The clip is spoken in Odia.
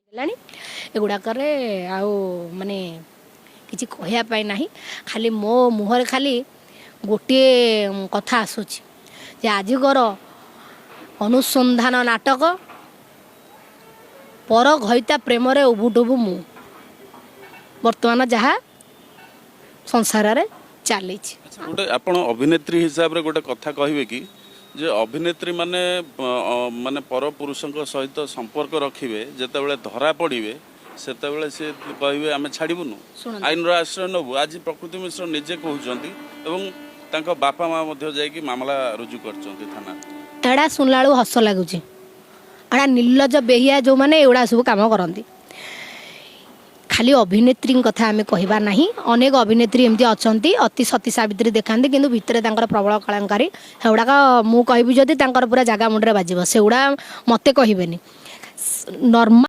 ହେଲାଣି ଏଗୁଡ଼ାକରେ ଆଉ ମାନେ କିଛି କହିବା ପାଇଁ ନାହିଁ। ଖାଲି ମୋ ମୁହଁରେ ଖାଲି ଗୋଟିଏ କଥା ଆସୁଛି ଯେ ଆଜିକର ଅନୁସନ୍ଧାନ ନାଟକ ପର ଘଇତା ପ୍ରେମରେ ଉବୁଟୁବୁ ମୁଁ, ବର୍ତ୍ତମାନ ଯାହା ସଂସାରରେ ଚାଲିଛି। ଆଚ୍ଛା, ଗୋଟେ ଆପଣ ଅଭିନେତ୍ରୀ ହିସାବରେ ଗୋଟେ କଥା କହିବେ କି ଯେ ଅଭିନେତ୍ରୀ ମାନେ ମାନେ ପରପୁରୁଷଙ୍କ ସହିତ ସମ୍ପର୍କ ରଖିବେ, ଯେତେବେଳେ ଧରା ପଡ଼ିବେ ସେତେବେଳେ ସେ କହିବେ ଆମେ ଛାଡ଼ିବୁନୁ, ଶୁଣନ୍ତୁ। ଆଇନର ଆଶ୍ରୟ ନେବୁ। ଆଜି ପ୍ରକୃତି ମିଶ୍ର ନିଜେ କହୁଛନ୍ତି ଏବଂ ତାଙ୍କ ବାପା ମା ମଧ୍ୟ ଯାଇକି ମାମଲା ରୁଜୁ କରିଛନ୍ତି ଥାନାରେ। ଏଡ଼ା ଶୁଣିଲା ବେଳକୁ ହସ ଲାଗୁଛି। ଏଡ଼ା ନିର୍ଲଜ ବେହିଆ ଯେଉଁମାନେ ଏଗୁଡ଼ା ସବୁ କାମ କରନ୍ତି। ଖାଲି ଅଭିନେତ୍ରୀଙ୍କ କଥା ଆମେ କହିବା ନାହିଁ। ଅନେକ ଅଭିନେତ୍ରୀ ଏମିତି ଅଛନ୍ତି, ଅତି ସତୀ ସାବିତ୍ରୀ ଦେଖାନ୍ତି, କିନ୍ତୁ ଭିତରେ ତାଙ୍କର ପ୍ରବଳ କଳଙ୍କାରୀ। ସେଗୁଡ଼ାକ ମୁଁ କହିବି ଯଦି ତାଙ୍କର ପୁରା ଜାଗା ମୁଣ୍ଡରେ ବାଜିବ। ସେଗୁଡ଼ା ମୋତେ କହିବେନି। ନର୍ମାଲ